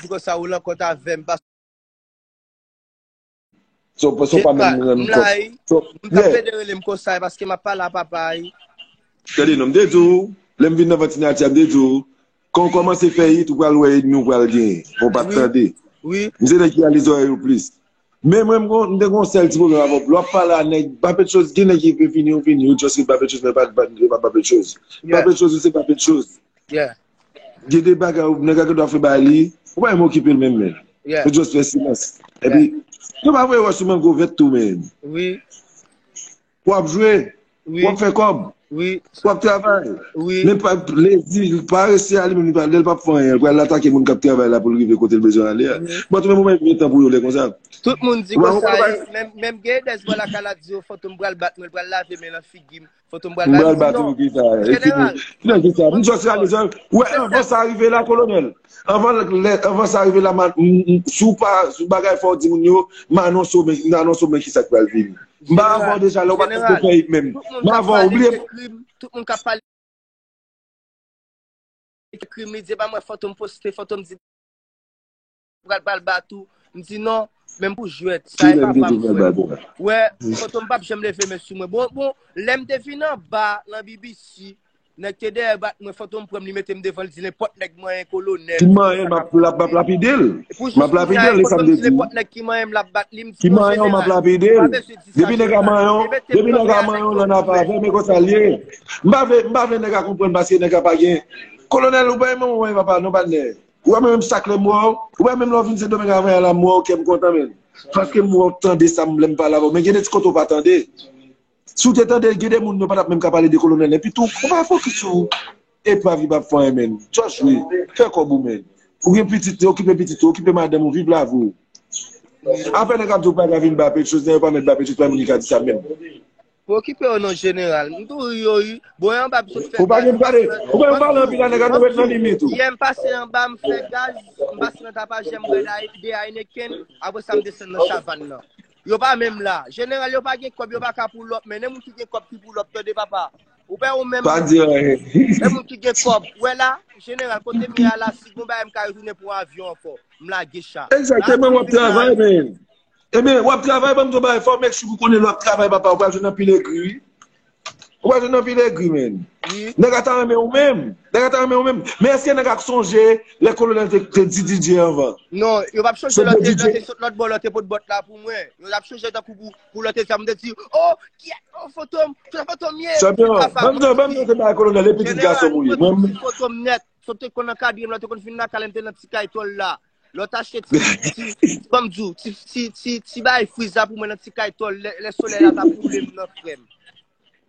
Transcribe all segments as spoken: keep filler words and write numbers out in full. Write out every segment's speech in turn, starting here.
di konsa ou lan kont avè m, paske So, so pa menm Jeneral, rann m kòb. La, wi. So, moun k ap yeah. Pede rele m konsa, paske m ap pale a papa, wi. Tande non, m te di w, lè m vin nan vant Inati a, m te di w, kan w kòmanse fè hit, ou pral wè ènmi w pral genyen. Ou p ap tande. Wi. M se nèg ki ale zòrèy ou plis. Men mwen, m gon- m te gon sèl ti pwoblèm avè w. Lè w ap pale a nèg, Papetchoz, gen nèg ki vle fini, ou fini, ou just ret Papetchoz, men pa, pa, pa Papetchoz. Yeah. Papetchoz, ou se Papetchoz. Yeah. Gen de bagay, ou- nèg la gen dwa fè bay li, ou pa menm okipe l menm, men. Yeah. Ou just fè silans. Epi, yeah. Yo pa voye wòch sou mango vèt tou, men. Wi. W ap jwe, wi. W ap fè kòb, wi. W ap travay. Wi. Men pa lezi, parese a li menm, li pa, lè l p ap fè anyen, l pral atake moun k ap travay la pou l rive kote l bezwen ale a. Wi. Bon, tou menm ou menm gen tan pou yo lè konsa. Tout moun di konsa, menm, menm gen dèz bò lakay la di yo, Fantom pral bat mwen, l pral lave men nan figi m. Fantom pral bat mwen, non. Jeneral. Ki nan ki sa? M just rale zòrèy. Wè, anvan sa rive la, kolonèl. Anvan, lè- anvan sa rive la, man- m- m- si w pa, si w bagay fò w di moun yo, m anonse w, men, m anonse w, men ki sa k pral vini. M pa avan w deja, lè w pa t ko fè hit menm. M avan w, oublie. Tout moun k ap pale ekri m, li di, "E pa mwen Fantom poste, Fantom di pral pral bat ou." M di, "Non, menm pou jwèt, sa e papa m, frè." Wè, Fantom p ap janm leve men sou mwen. Bon, bon, lè m te vin anba nan B B C, nèg te dèyè bat mwen, Fantom pran m, li mete m devan, li di, "Nenpòt nèg manyen kolonèl." Ki manyen, m ap, m ap lapide l. M ap lapide l, e sa m te di. Nenpòt nèg ki manyen m, l ap bat li, m di, "Non, jeneral, ou pa bezwen di sa, jeneral." Depi nèg a manyen w, depi nèg a manyen w, nan afè avè, men konsa l ye. M pa vle, m pa vle nèg a konprann paske nèg a pa gen. Kolonèl, ou pa menm mwen, papa, non, patnè. Ou pa menm sa k lè m wè w. Ou pa menm lè w vin Sendomeng avè a la, m wè w, kè m kontan, men. Paske m wè w tande sa m lè m pale avè w. Men gen de ti kote w pa tande. Si w te tande, gen de moun yo pa t ap menm ka pale de kolonèl. Epi tou, ou pa fokis sou epav li p ap fè anyen, men. Just jwe. Fè kòb ou, men. Ou gen pitit, okipe pitit ou, okipe madanm ou, viv lavi w. Afè nèg ap di w pa ka vin ba Petchoz, nèg yo pa mèt ba Petchoz, pa moun ki ka di sa menm. Pou okipe yo non jeneral. M tou ri yo wi. Bon, e anba m sot fè gaz. Ou pa gen pale, ou pa gen pale anpil la, nèg a tou ret nan limit ou. Yè m pase anba, m fè gaz, m pase nan tapajè, m bwè de Heineken, apre sa m desann nan chavann nan. Yo pa menm la. Jeneral, yo pa gen kòb, yo pa ka pull up, men. E moun ki gen kòb ki pull up, tande papa. Ou pa ou menm. Pa di anyen. E moun ki gen kòb. Ou wè la, jeneral, kote m ye a la, si gon bagay m ka retounen pran avyon ankò. M lage cha. Egzakteman, w ap travay, men. Ebyen, w ap travay, ban m di w bagay, fò w make sure pou konnen lè w ap travay, papa, ou pral jwenn anpil egri, wi. Ou pral jwenn anpil egri, men. Wi. Nèg la ta renmen ou menm. Nèg la ta renmen ou menm. Men èske nèg la sonje lè kolonèl te, te di D J anvan? Non, yo p ap sonje lè te, lè te sot lòt bò, lè te pot bòt la pou mwen. Yo t ap sonje tankou pou, pou lè te sa, m te di, "Oh, kiyès? Oh, Fantom, se Fantom ye." Chanpyon, ban m di w, ban m di w, se bagay kolonèl, e pitit gason m ou ye. Mwen, Fantom nèt. Sot te konn ankadre m, lè te konn vin lakay la, m te nan ti kay tòl la. Lè w t achte ti, ti, ti, ban m di w, ti, ti, ti, ti bay friz la pou mwen nan ti kay tòl, lè, lè solèy la t ap boule m nan frè m.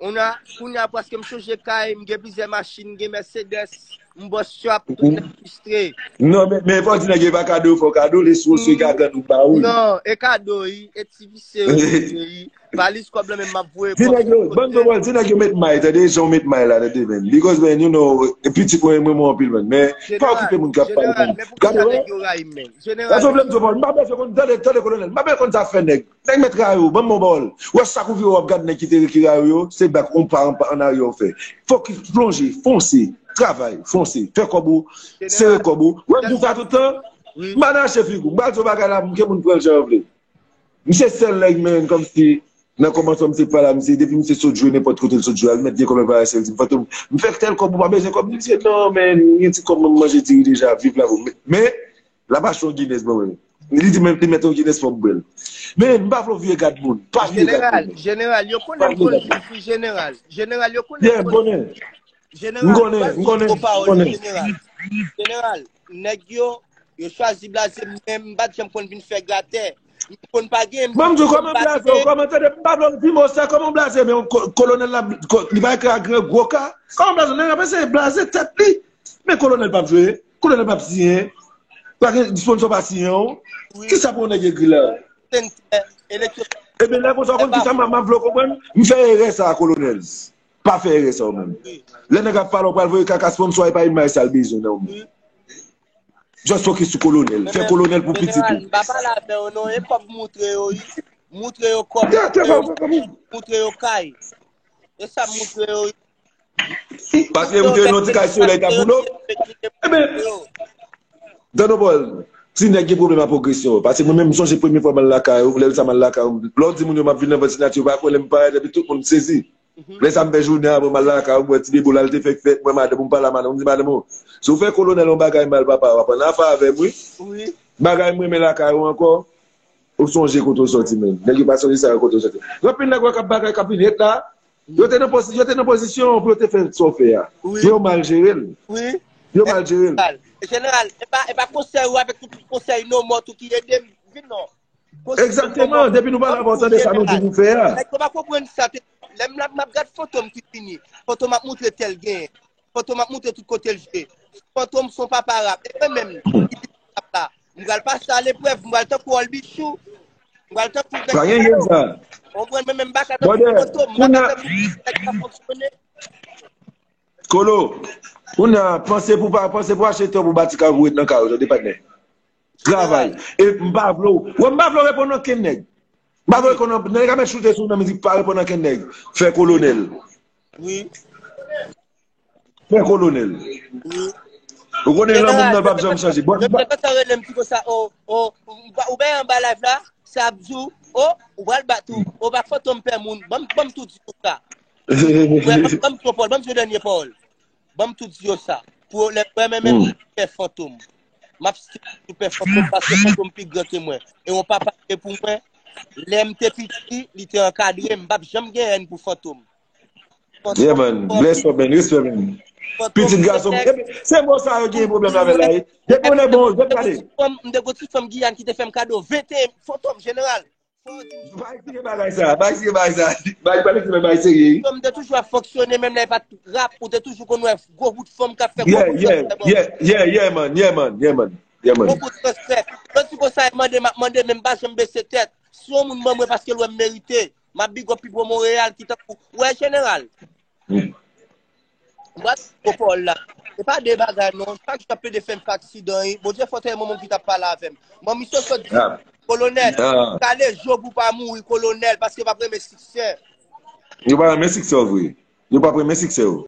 Kounye a, kounye a, prèske m chanje kay, m gen plizyè machin, m gen Mercedes, m bòs trap, tout nèg fistre. Non, men, men fò di nèg yo pa kado, fò kado, le sou se gagann ou pa ou. Non, e kado, wi, e ti visye yo, wi. Valiz kòb lan menm m ap voye kòb. Di nèg yo, ban m di w, di nèg yo met may, tande, jan w met may la, tande, men. Because, men, you know, pitit mwen, mwen, mwen anpil, men. Men, pa okipe moun k ap pale, men. Gade, wè. Jeneral, men. Jeneral. Sa se pwoblèm, se pwoblèm. M pa bezwen konn, tande, tande, kolonèl. M pa bezwen konn sa fè nèg. Nèg mèt rayi w, ban m yon pawòl. Wè chak ou vire w ap gad nèg ki te, ki rayi w yo, se bak yon pa, yon pa an aryè w fè. Fòk plonje, fonse, travay, fonse, fè kòb ou, sere kòb ou. Wè m di w sa tout tan, m pa nan achte figi w. M pa di w bagay la, m gen moun pran l jan yo vle. Misye sèl nèg, men, kòmsi, nan kòmansman misye pale a misye, depi misye sot jwe nenpòt kote l sot jwe a, li mèt gen kòb l parese, l di m, "Fantom, m fè tèl kòb, ou pa bezwen kòb?" Li di, "Non, men, m gen ti kòb, mwen manje diri deja, viv lavi w." Men, men, l ap achte yon Guinness ban mwen. Li di, men, li mèt yon Guinness fò m bwè l. Men, m pa vle w vire gad moun. Pa vire gad moun. Jeneral, jeneral, yo konnen m konn jwi fi, jeneral. Jeneral, yo konnen m konn jwi fi. Jeneral, m konnen, m konnen, m konnen. Jeneral, nèg yo, yo chwazi blaze m, men m pa t janm konn vin fè gratè. M konn pa gen, m konn pa gen. Ban m di w kòman blaze w, kòman tande, m pa vle w di mo sa, kòman blaze, men ko- kolonèl la, ko- li pa ekri a gran gwo ka. Kòman blaze, nèg la panse blaze tèt li. Men kolonèl p ap jwe, kolonèl p ap siyen. Pa gen sponsò pa siyen w. Wi. Kisa pou yon nèg egri la? Sentè, elektrik. Ebyen, lè konsa, w konn kisa m ap vle w konprann? M fè erè sa a, kolonèl. Pa fè erè sa w menm. Wi. Lè nèg ap pale, w pral voye kaka sponsò, e pa imaj sa l bezwen nan w menm. Wi. Just focus sou kolonèl. Fè kolonèl pou pitit ou. Jeneral, m pa pale avè w non, e kòb moutre yo, wi. Moutre yo kòb, moutre yo kay. E sa moutre yo, wi. Paske moutre yo nan ti kay solèy ta boule. Ebyen, tande w, Paul. Ti nèg gen pwoblèm ak pwogresyon. Paske mwen menm, m sonje premye fwa m al lakay ou, lè sa m al lakay ou, lè w di moun yo m ap vin nan vant sinati, yo pa kwè lè m parèt, epi tout moun sezi. Lè sa m fè jounen apre m al lakay ou, m wè ti bebo la, l te fèk fèt, mwen madanm, m pale a madanm, m di madanm, o, si w fè kolonèl yon bagay mal, papa, w ap ann afè avè m, wi. Bagay m renmen lakay ou ankò, ou sonje kote w sòti menm. Nèg yo pa sonje sa yo kote w sòti. Gen anpil nèg wè k ap bagay k ap vin het la, yo te nan pozi-, yo te nan pozisyon pou yo te fè sa w fè a. Men yo mal jere l. Yo mal jere l. Jeneral, jeneral, e pa, e pa konsèy ou avèk tout konsèy non mò tou ki ede m vin non. Egzakteman, depi nou pale avè w, tande sa nou di pou fè a. Nèg yo pa konprann sa. Lè m la, m ap gad fantom ki fini. Fantom ap moutre tèl gen. Fantom ap moutre tout kote l jwe. Fantom se yon papa rap. E mwen menm, ki rap la, m pral pase a leprèv, m pral tankou Old Bichou. M pral tankou Gangsta. Ou konprann, mwen menm m pa ka tankou Fantom. M pa ka fè pou nèg la fonksyone. Kolo, kounye a, panse pou pa, panse pou achte tè pou bati kay ou pou ret nan kay ou, tande patnè. Travay. E m pa vle w, wè, m pa vle w reponn ankenn nèg. M pa vle w reponn, nèg ap mèt choute sou w nan mizik, pa reponn ankenn nèg. Fè kolonèl. Wi. Fè kolonèl. Ou konnen lanmou m nan p ap janm chanje. Bon, yo te kontan rele m ti konsa, o, o, ou pa, ou pa anba live la, sa ap di w, o, ou pral bat ou, o, pa fantom pè moun, ban m, ban m tou di w sa. Ban m, ban m tro pawòl, ban m di w dènye pawòl. Ban m tou di yo sa. Pou lè, mwen menm, pè fantom. M ap sou pè fantom paske fantom pi gran ke mwen. E yon papa ke pou mwen, lè m te piti, li te ankadre m, m p ap janm gen hèn pou fantom. Yeah man, bless up man, respect man. Pitit gason m, se mo sa yo gen pwoblèm avè l la wi. Depi w nèg bon, depi w nèg bon. M te gon ti fanm Giyàn ki te fè m kado venteyen fantom jeneral. Pa eksplike bagay sa, pa eksplike bagay sa. Bagay pa eksplike bagay serye wi. Fantom te toujou ap fonksyone menm lè e pa t rap, ou te toujou konn wè gwo bout fanm k ap fè gwo bout transfè ban mwen. Yeah, yeah, yeah man, yeah man, yeah man. Yeah man. Gwo bout transfè. Lòt jou konsa e mande m ap mande men m pa janm bese tèt. Si yon moun ban mwen paske l wè m merite. M ap big up pi gwo Monreyal ki tankou, wè jeneral. M pral di w pawòl la. Se pa de bagay non. Chak jou y ap plede fè m fè aksidan wi. Bondye fò tèlman moun ki t ap pale avè m. Manmi Soso di, kolonèl, kale je w pou w pa mouri kolonèl, paske yo p ap renmen siksè. Yo pa renmen siksè w vre. Yo p ap renmen siksè w.